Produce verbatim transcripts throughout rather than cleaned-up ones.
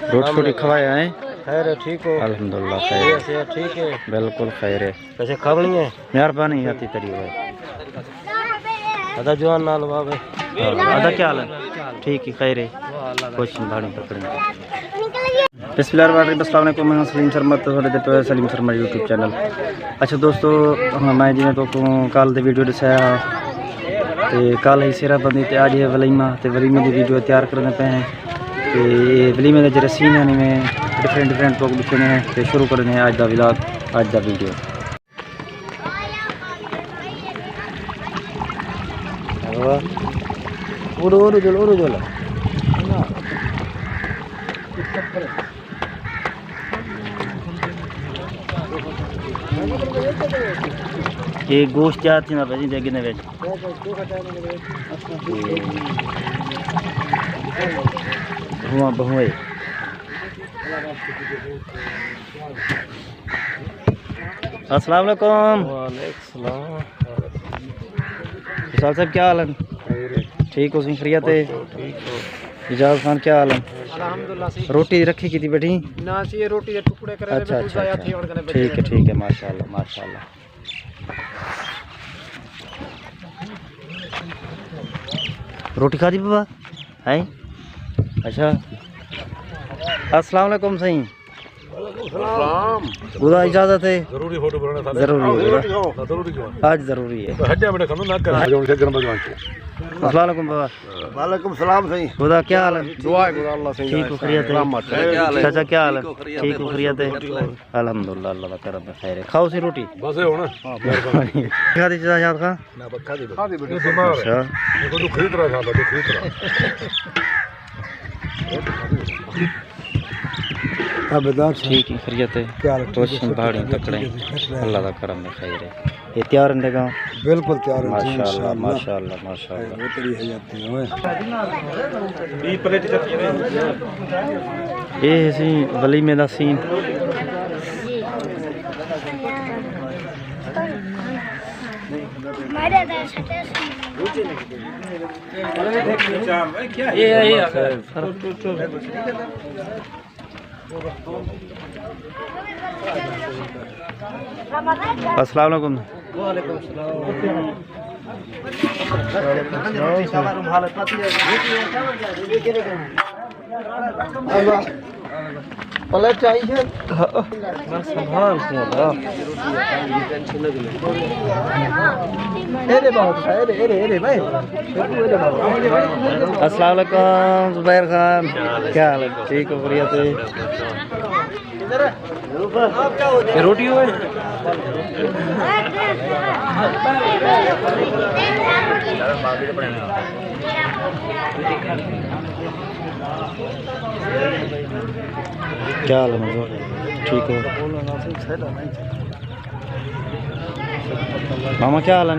روٹی شوٹی کھوایا ہیں؟ خیر ہے، ٹھیک ہو؟ الحمدللہ، خیر ہے۔ صحت ٹھیک ہے؟ بالکل خیر ہے۔ پیسے کھاوݨی ہے؟ مہربانی آتی تیری ہوئے۔ ادا جوان نال بابے۔ ہاں، ادا کیا حال ہے؟ ٹھیک ہے، خیر ہے۔ خوش بھاڑی پکڑی۔ بسم اللہ الرحمن الرحیم۔ السلام علیکم، میں سلیم شرما، تو سلیم شرما یوٹیوب چینل۔ اچھا دوستو، ہاں، میں جیویں تہاکوں کل دی ویڈیو ݙسایا ہا، تے کل ہئی سیرا بندی تے اڄ ہے ولیمہ، تے ولیمے دی ویڈیو تیار کریندے پئے ہیں۔ تے ولیمے دے جیڑھے سین ہیں، میں ڈفرنٹ ڈفرنٹ تہاکوں ݙکھیندے ہیں، تے شروع کریندے ہیں اڄ دا ولاگ، اڄ دا ویڈیو۔ اڑو، اڑو جل، اڑو جل۔ یہ گوشت تیار تھیندا پیا جی، دیگے دے وچ۔ بہواں، بہویں۔ السلام علیکم۔ وعلیکم السلام۔ وصال صاحب، کیا حال ہے؟ خیر ہے۔ ٹھیک ہو سئیں، خیریت ہے؟ خوش ہو، ٹھیک ہو۔ اعجاز خان، کیا حال ہے؟ الحمدللہ سئیں۔ روٹی رکھی کیتی ٻیٹھے؟ نہ سئیں، یہ روٹی دے ٹکڑے کرے اچھا، اچھا، ضائع اچھا۔ تھی ویندے نے ٹھیک ہے، ٹھیک ہے، ماشاءاللہ، ماشاءاللہ۔ روٹی کھادی بابا؟ ہیں؟ اچھا۔ السلام علیکم سئیں۔ السلام۔ خدا اجازت ہے؟ ضروری فوٹو بنانا تھا۔ ضروری ہے۔ ضروری کیوں؟ آج ضروری ہے۔ تو ہڈیاں بڑے کھانا نہ کرنا، جو ان سے گرم بجوان کے۔ السلام علیکم بابا۔ وعلیکم السلام سئیں۔ خدا کیا حال ہے؟ دعا ہے خدا اللہ سئیں۔ ٹھیک ہو، خیریت ہے؟ رحمت ہے۔ چاچا کیا حال ہے؟ ٹھیک ہو، خیریت ہے؟ الحمدللہ، اللہ کا کرم ہے، خیر ہے۔ کھاؤ سئیں روٹی۔ بس ہے ہونا۔ ہاں، مہربانی۔ کیا دی چاچا یاد خان؟ نہ، بکھا دی بکھا دی بیٹا۔ بیمار ہے۔ اچھا۔ دیکھو، تو خرید رہا تھا، تو خرید رہا۔ تابعدار سئیں۔ ٹھیک ہے، خیریت ہے؟ کیا حال ہے؟ خوش ہیں، بھاڑی تکڑے ہیں۔ اللہ دا کرم ہے، خیر ہے۔ یہ تیار ہیں لگا؟ بالکل تیار ہیں جی، ماشاءاللہ، انشاءاللہ۔ ماشاءاللہ، ماشاءاللہ۔ اے، وہ تیری حیاتی ہوئے۔ یہ ہے سئیں ولیمے دا سین۔ السلام علیکم۔ وعلیکم السلام۔ پلیٹ چاہیے؟ ہاں، بس سنبھال کے لا۔ اے دے بہت، اے دے، اے دے، اے دے بھائی۔ السلام علیکم زبیر خان، کیا حال ہے؟ ٹھیک ہو، خیریت ہے؟ روٹی ہوئے؟ کیا حال ہے مزور؟ ٹھیک ہو؟ ماما کیا حال ہے؟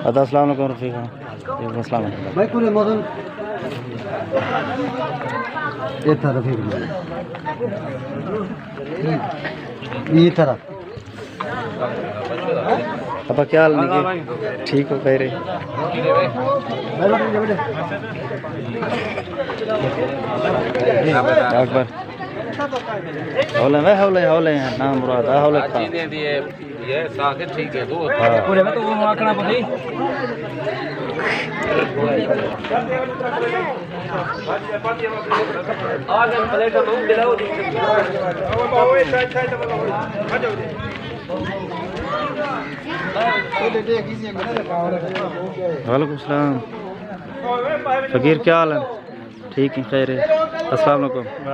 ادا السلام علیکم رفیق۔ وعلیکم السلام۔ بھائی پورے موسم۔ یہ تھا رفیق۔ یہ طرح۔ ابا کیا حال نکے؟ ٹھیک ہو، خیر ہے؟ اکبر۔ ہولے میں، ہولے، ہولے ہیں۔ نام مراد، آ ہولے کھا۔ یہ ساکت ٹھیک ہے، دو۔ ہاں۔ پورے میں تو وہ آکھنا پسی۔ وعلیکم السلام۔ فقیر، کیا حال ہے؟ ٹھیک ہے، خیر ہے۔ السلام علیکم۔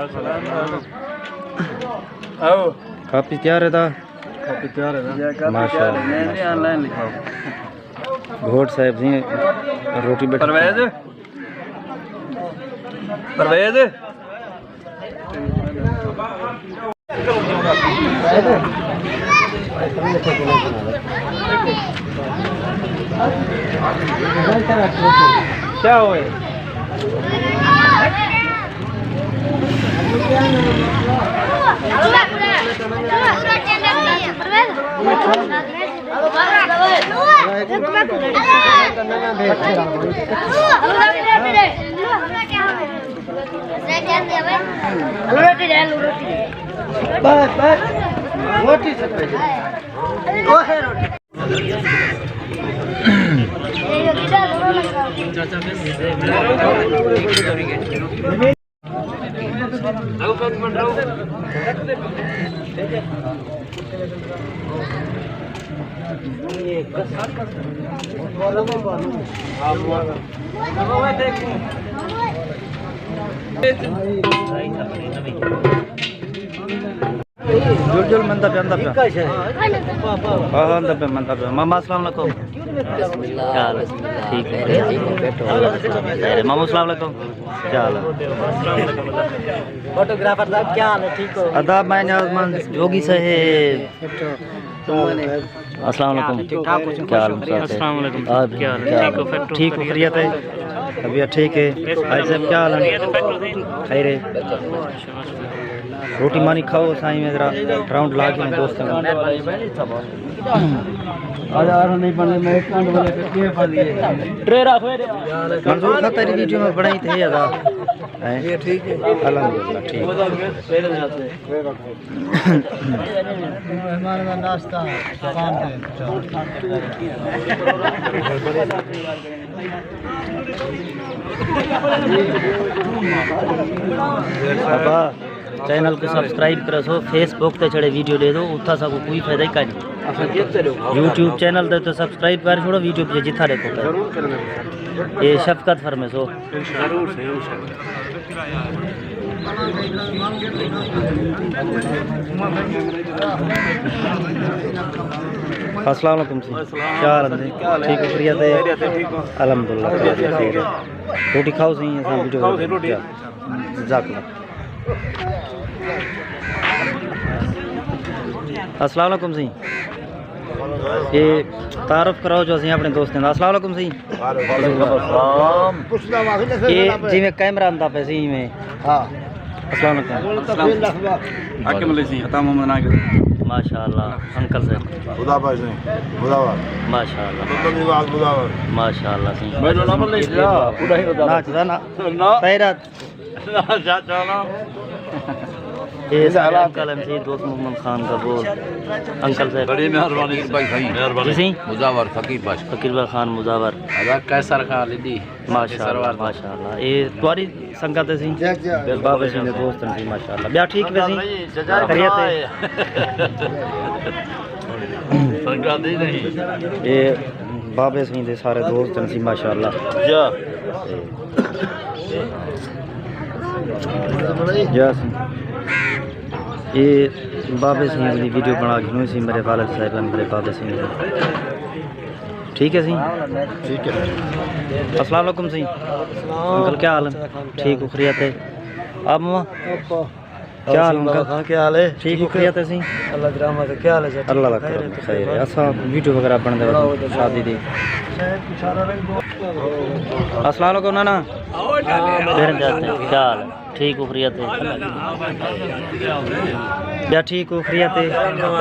آؤ۔ کاپی تیار ہے دا؟ کاپی تیار ہے نا؟ ماشاءاللہ، میں بھی آن لائن لکھاؤ۔ گھوٹ صاحب جی، روٹی بیٹھے۔ پرویز؟ پرویز؟ کیا ہوئے؟ بس، بس۔ روٹی سے پہلے۔ وہ ہے روٹی۔ جل جل مندا پیا، مندا پیا۔ ہاں، ہاں، مندا پیا، مندا پیا۔ ماما، السلام علیکم۔ کیا حال ہے؟ ٹھیک ہے۔ ماما، السلام علیکم۔ کیا حال ہے؟ فوٹوگرافر صاحب، کیا حال ہے؟ ٹھیک ہو؟ آداب، میں نیاز مند جوگی صاحب۔ السلام علیکم۔ ٹھیک ٹھاک ہو؟ کیا حال ہے؟ السلام علیکم۔ آپ کیا حال ہے؟ کیا حال ہے؟ ٹھیک ہو؟ ٹھیک ہو؟ خیریت ہے؟ طبیعت ٹھیک ہے؟ حاج صاحب، کیا حال ہے؟ خیر ہے؟ روٹی مانی کھاؤ، سائیں میں ذرا راؤنڈ لا کے میں دوست ہیں۔ منظور تھا تیری ویڈیو میں بنائی تھی ادا۔ ہیں؟ الحمدللہ، ٹھیک۔ مہمان دا ناشتہ دکان تے۔ ابا، چینل کوں سبسکرائب کرسو، فیس بک تے چھڑے ویڈیو ݙیسو، اتھاں ساکوں کوئی فائدہ ہی کائنی۔ یوٹیوب چینل تے تو سبسکرائب کر چھوڑو، ویڈیو پچھے جتھاں ݙیکھو پئے۔ اے شفقت فرمیسو۔ السلام علیکم سئیں، کیا حال ہے؟ ٹھیک ہو؟ خیریت ہے؟ الحمدللہ، خیریت ہے۔ روٹی کھاؤ سئیں، اساں ویڈیو کھاؤ سئیں، روٹی۔ جزاک اللہ۔ السلام علیکم سئیں۔ اے تعارف کراؤ جو اسیں اپݨے دوستیں دا۔ السلام علیکم سئیں۔ وعلیکم السلام۔ اے جیویں کیمرہ آندا پئے سئیں، ایویں۔ ہاں۔ السلام علیکم۔ حاکم علی سئیں، عطا محمد ناگل۔ ماشاءاللہ، انکل صاحب۔ خدا بخش سئیں، خدا بخش۔ ماشاءاللہ۔ مطلب یہ بات خدا بخش۔ ماشاءاللہ سئیں۔ میں جو نام لے جا، خدا ہی خدا۔ نہ، نہ۔ نہ۔ تیرا اے سارے انکل ایم سی دوست محمد خان کا بول۔ انکل صاحب۔ بڑی مہربانی بھائی سائیں۔ مہربانی۔ جی سائیں۔ مزاور فقیر بخش۔ فقیر بخش خان مزاور۔ ادا قیصر خان لڈی۔ ماشاءاللہ، ماشاءاللہ۔ اے تہاݙی سنگت ہے سائیں؟ بابے سئیں دے دوست ہیں سائیں، ماشاءاللہ۔ ٻیا ٹھیک ہے سائیں؟ خیریت ہے؟ سنگت ہی نہیں۔ اے بابے سئیں دے سارے دوست ہیں سائیں، ماشاءاللہ۔ جا۔ جا سئیں۔ اے بابے سئیں دی ویڈیو بݨا گھنو سئیں، میرے والد صاحب ہیں، میرے بابے سئیں۔ ٹھیک ہے سئیں؟ ٹھیک ہے۔ السلام علیکم سئیں۔ السلام۔ انکل کیا حال ہے؟ ٹھیک ہو؟ خیریت ہے؟ آپ ماما؟ کیا حال انکل؟ ہاں، کیا حال ہے؟ ٹھیک ہو؟ خیریت ہے سئیں؟ اللہ دی رحمت ہے۔ کیا حال ہے سر؟ اللہ دا کرم، خیر ہے۔ اساں ویڈیو وغیرہ بݨدے وقت شادی دی۔ السلام علیکم نانا۔ پھر جاتے ہیں۔ کیا حال ہے؟ ٹھیک ہو؟ خیریت ہے؟ یا ٹھیک ہو؟ خیریت ہے؟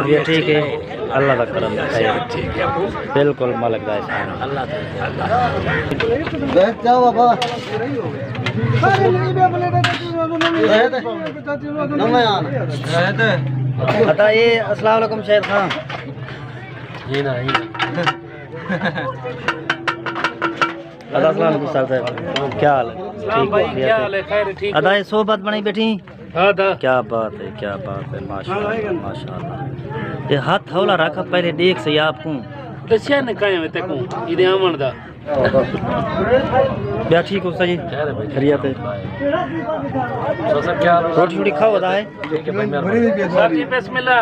طبیعت ٹھیک ہے؟ اللہ دا کرم ہے، خیر ہے۔ بالکل مالک دا احسان ہے۔ پتہ اے، السلام علیکم شہید خان۔ ادا السلام علیکم استاد صاحب، کیا حال ہے؟ ٹھیک ہو؟ خیریت ہے؟ خیر ہے، ٹھیک ہے۔ ادا اے صحبت بݨائی ٻیٹھیں؟ ہاں دا۔ کیا بات ہے، کیا بات ہے، ماشاءاللہ، ماشاءاللہ۔ اے ہتھ ہولا رکھ، پہلے ݙیکھ سہی آپ کوں۔ ݙسیا نے کائیں وے تیکوں، ایدے آوݨ دا۔ ٻیا ٹھیک ہو سئیں؟ خیریت ہے؟ روٹی شوٹی کھاؤ ادا ہے؟ ساتھی بسم اللہ۔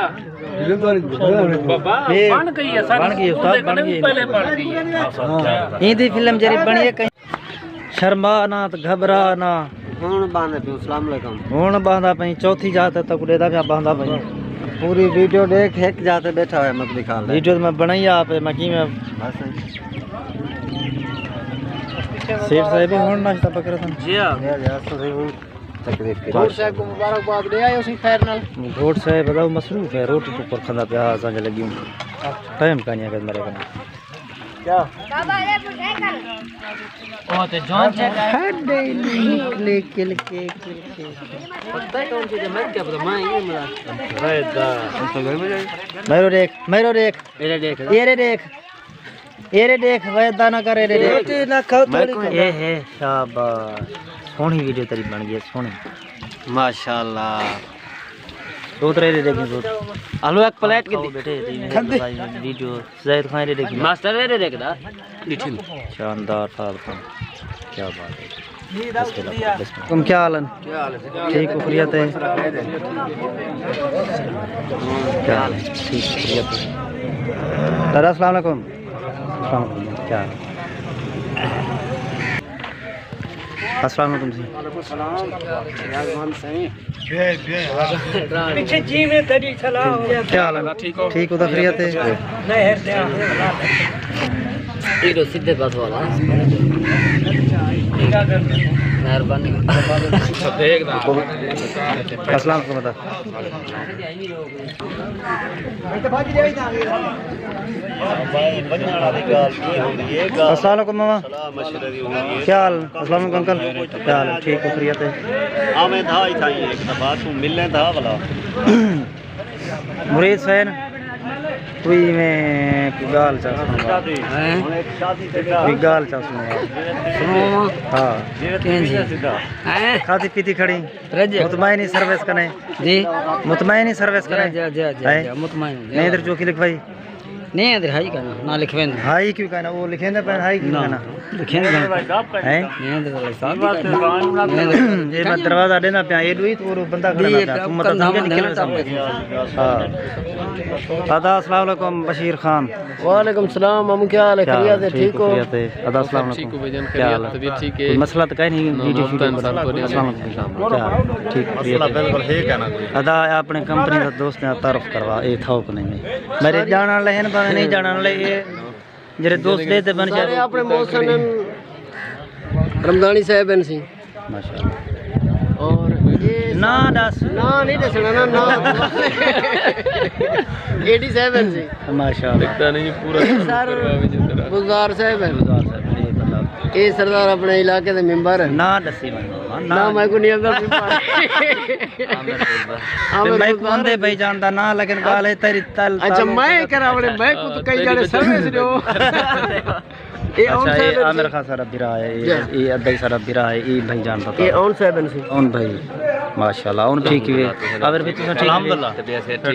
بابا، اے بݨ ڳئی ہے ساݙی۔ بݨ ڳئی استاد، بݨ ڳئی۔ پہلے بݨ ڳئی ہے۔ ایندی فلم جیڑھی بݨی ہے کہیں۔ شرما نہ تے گھبرا نہ۔ ہݨ ٻاہندا پئیں، السلام علیکم۔ ہݨ ٻاہندا پئیں، چوتھی جا تے تک ݙیہدا پیا، ٻاہندا پئیں۔ پوری ویڈیو ݙیکھ، ہک جا تے ٻیٹھا ہویا مکڑی کھان لے۔ ویڈیو تے میں بݨائی آپ ہے، میں کیویں بس۔ سیٹھ صاحب، ہݨ ناشتہ پکڑا تھا؟ جی ہاں۔ تکلیف کی۔ گھوٹ صاحب کوں مبارکباد ݙے آئے، اسی خیر نال۔ گھوٹ صاحب ٻہوں مصروف ہے، روٹی ٹکر کھاندا پیا، اساں جو لڳی ہوں۔ ٹائم کائنی اگر میرے کول۔ کیا؟ او تے جان چیک ہے۔ ہڈے نکلے کل کے، کل کے۔ پتہ ہے کون سی جماعت کیا پتہ، میں یہ ملا۔ میرو ݙیکھ، میرو ݙیکھ۔ میرے ݙیکھ۔ ایرے ݙیکھ۔ ایرے ݙیکھ، وے ادا نہ کر، ایرے ݙیکھ۔ روٹی نہ کھاؤ تھوڑی کر۔ اے ہے، شاباش۔ سوہݨی ویڈیو تیری بݨ ڳئی ہے، سوہݨی۔ ماشاءاللہ۔ ݙو ترے ایرے ݙیکھ، ݙو۔ آلو ایک پلیٹ کے کھاؤ دے۔ بیٹے، تین کھندے۔ بھائی ویڈیو زاہد خان ایرے ݙیکھ۔ ماسٹر ایرے ݙیکھ دا۔ ݙٹھن۔ شاندار، فال خان۔ کیا بات ہے۔ بسم اللہ، بسم اللہ۔ تم کیا حال ہے؟ کیا حال ہے؟ ٹھیک ہو، خیریت ہے؟ کیا حال ہے؟ ٹھیک، خیریت ہے۔ دادا، السلام علیکم۔ السلام علیکم۔ کیا حال ہے؟ السلام علیکم جی۔ وعلیکم السلام۔ پیچھے جی میں تیری سلام ہو گیا۔ کیا حال ہے؟ ٹھیک ہو؟ ٹھیک ہو، خیریت ہے؟ میں ہر دیا۔ یہ تو سیدھے پاس والا۔ مہربانی۔ السلام علیکم۔ السلام علیکم ماما۔ کیا حال؟ السلام علیکم انکل۔ کیا حال ہے؟ ٹھیک ہو، خیریت ہے؟ آویں تھا ہی تھا، ایک دفعہ توں ملیں تھا بھلا۔ مرید حسین، کوئی میں کوئی ڳالھ چا سݨوا۔ ہیں؟ کوئی ڳالھ چا سݨوا۔ سݨوا؟ ہاں۔ کہیں جی؟ ہیں؟ کھادی پیتی کھڑی؟ رجب۔ مطمئن ہی سروس کنے؟ جی۔ مطمئن ہی سروس کنے؟ جی، جی، جی، ہیں؟ جی، مطمئن ہوں، جی۔ نہیں ادھر جو کی لکھوائی؟ نہیں ادھر ہائی کنا، نہ لکھویں۔ ہائی کیوں کنا؟ وہ لکھیں دے پین ہائی کیوں کنا؟ لکھیں دے۔ ہیں؟ نہیں ادھر لکھتا۔ یہ بات دروازہ ݙیندا پیا، یہ ݙوئی تو بندہ کھڑا پیا، تم مطلب سمجھ نکل سمجھ۔ ہاں۔ ادا السلام علیکم بشیر خان۔ وعلیکم السلام، مامو کیا حال ہے؟ کیا حال ہے؟ خیریت ہے؟ ٹھیک ہو؟ خیریت ہے۔ ادا السلام علیکم۔ ٹھیک ہو بھائی جان، کیا حال ہے؟ خیریت؟ طبیعت ٹھیک ہے؟ کوئی مسئلہ تو کہیں نہیں، ویڈیو شوٹنگ کرو۔ السلام علیکم۔ کیا حال ہے؟ ٹھیک، خیریت ہے؟ بالکل ٹھیک ہے نا۔ ادا اپݨے کمپنی دا دوست نے تعارف کروا، اے تھاؤ کو نہیں۔ میرے جاݨ والے ہیں، بھاویں نہیں جاݨ والے، اے جڑے دوست دے تے بن سارے جائے۔ اپݨے محسن رمضانی صاحب ہیں سی۔ ماشاءاللہ۔ اور یہ نا دس۔ نا نہیں دسنا نا، نا۔ اے ڈی صاحب ہیں سی۔ ماشاءاللہ۔ لگتا نہیں پورا سر گزار صاحب ہیں۔ گزار صاحب، یہ بندہ۔ یہ سردار اپنے علاقے دے ممبر ہیں۔ نا دسی ونڄو، نا۔ نا، میں کو نہیں آتا ممبر۔ عامر تے میں گزار۔ کو آندے بھائی جان دا نا، لیکن ڳالھ ہے تیری تل، اچھا، تعلق میں دا کرا وڑے، میں کو تو کئی تیری جانے وجہ سروس سے۔ ݙیو۔ اے اون اچھا، اے صاحب ہیں عامر سی۔ خان سارا بھرا ہے، اے، جی۔ اے ادا ہی سارا بھرا ہے، اے بھائی جان دا اے تعلق۔ اون صاحب ہیں سی۔ اون بھائی، ماشاءاللہ، اون ٹھیک ہے۔ اگر بھی تساں ٹھیک ہے۔ الحمدللہ۔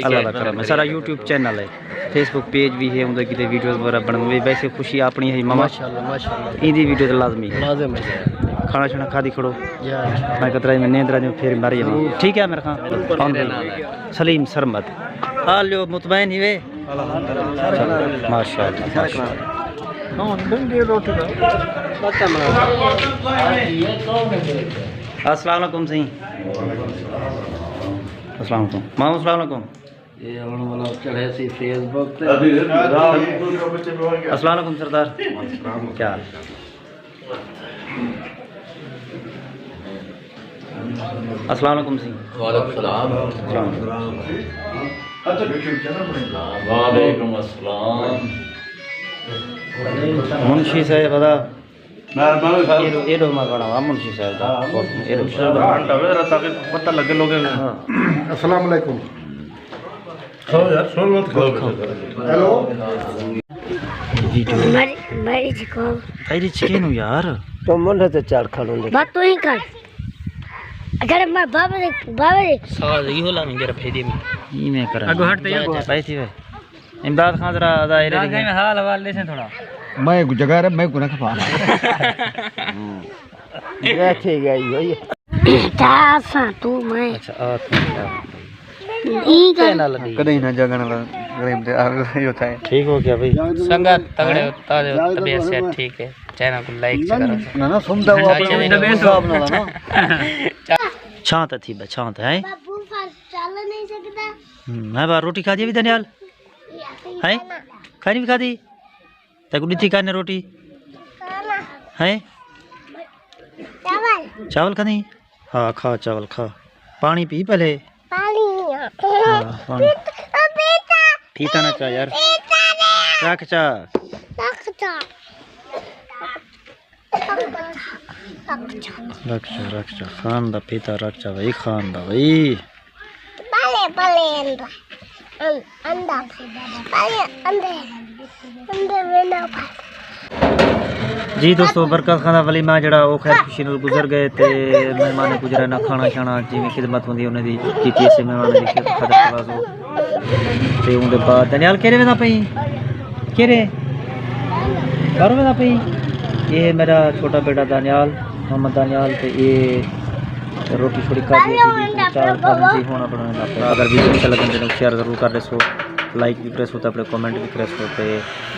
اللہ دا کرم ہے، سارا یوٹیوب چینل ہے، فیس بک پیج بھی ہے، اندر کتے ویڈیوز وغیرہ بݨوے، ویسے خوشی اپݨی ہے ماما۔ ماشاءاللہ، ماشاءاللہ۔ ایندی ویڈیو تے لازمی ہے۔ لازم ہے۔ کھانا شانا کھادی کھڑو۔ جی۔ میں کترا میں نیند راجو پھر ماری جاواں۔ ٹھیک ہے عامر خان؟ اون بھائی۔ سلیم سرمد۔ آ لیو مطمئن ہی وے۔ ماشاءاللہ، ماشاءاللہ۔ السلام علیکم سائیں۔ السلام علیکم مامو، السلام علیکم۔ یہ ہن والا چڑھے سی فیس بک تے۔ السلام علیکم سردار، کیا حال؟ السلام علیکم سی۔ وعلیکم السلام۔ السلام علیکم۔ وعلیکم السلام۔ منشی صاحب ادا۔ مہربانی سر۔ ایڈو، ایڈو میں کھڑا ہاں منشی صاحب دا۔ ہاں۔ ایڈو۔ ہاں، ڈبے ذرا تاکہ پتہ لگے لوگوں کو۔ ہاں۔ السلام علیکم۔ کھاؤ یار، سن مت کھاؤ۔ ہیلو۔ ویڈیو۔ میری، میری چکو۔ تیری چکے نو یار۔ تو منڈے تے چڑھ کھڑوں دے۔ بات تو ہی کر۔ اگر میں بابا دے، بابا دے۔ ساز ہی ہو لانی جرا بھیجے میں۔ یہ میں کراں۔ اگو ہٹ تے جا، اگو جا۔ ہٹ۔ پیسے وے۔ امداد خان ذرا ظاہر ہے۔ امداد خان حال حوال ݙیسیں تھوڑا۔ میں کو جگہ رہ، میں کو نہ کھپا۔ یہ تھی گئی ہوئی۔ تا اساں تو میں۔ اچھا، آ تو۔ ای گل۔ کدے نہ جگن والا غریب دے آ یو تھا۔ ٹھیک ہو گیا بھائی۔ سنگت تگڑے، تازے، طبیعت صحت ٹھیک ہے۔ چینل کو لائک کرو۔ نہ، نہ، سندا وہ اپنے حساب نال نا۔ چھاں تے تھی بے، چھاں تے ہے۔ بابو فاسٹ چل نہیں سکدا۔ ہوں، میں بار روٹی کھا دی بھی دانیال۔ ہیں؟ کھانی بھی کھا دی؟ تیکوں ݙتی کائنی روٹی؟ ہیں؟ چاول کھانی؟ ہاں، کھا چاول کھا۔ پانی پی پہلے۔ پانی۔ ہاں، پانی۔ پیتا، پیتا۔ پیتا نہ چا یار۔ پیتا نے۔ رکھ چا۔ رکھ چا۔ رکھ چا، رکھ چا۔ خان دا پیتا رکھ چا بھائی، خان دا بھائی۔ پلے، پلے اندا۔ ان-، اندا۔ پلے اندے۔ اندے وینا پلے۔ جی دوستو، برکت خان دا ولیمہ جڑا او خیر خوشی نال گزر گئے تے مہمان گزرا نہ کھانا شانا جویں خدمت ہوندی انہاں دی کیتی، اسے مہمان دی خدمت کرا سو۔ تے اون دے بعد دانیال کیرے ویندا پئی؟ کیرے؟ باہر ویندا پئی؟ یہ میرا چھوٹا بیٹا دانیال، محمد دانیال، تے یہ روٹی شوٹی کھا کے تے چار پانچ جی ہونا بنانا پیا۔ اگر ویڈیو اچھا لگے تے شیئر ضرور کر دیسو، لائک بھی کریسو تے اپنے کمنٹ بھی کریسو تے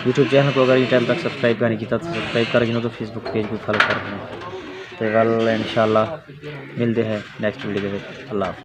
یوٹیوب چینل کو اگر یہ ٹائم تک سبسکرائب نہیں کیتا تو سبسکرائب کر گھنو تے فیس بک پیج کو فالو کر گھنو۔ تے ول انشاءاللہ ملدے ہیں نیکسٹ ویڈیو دے وچ۔ اللہ حافظ۔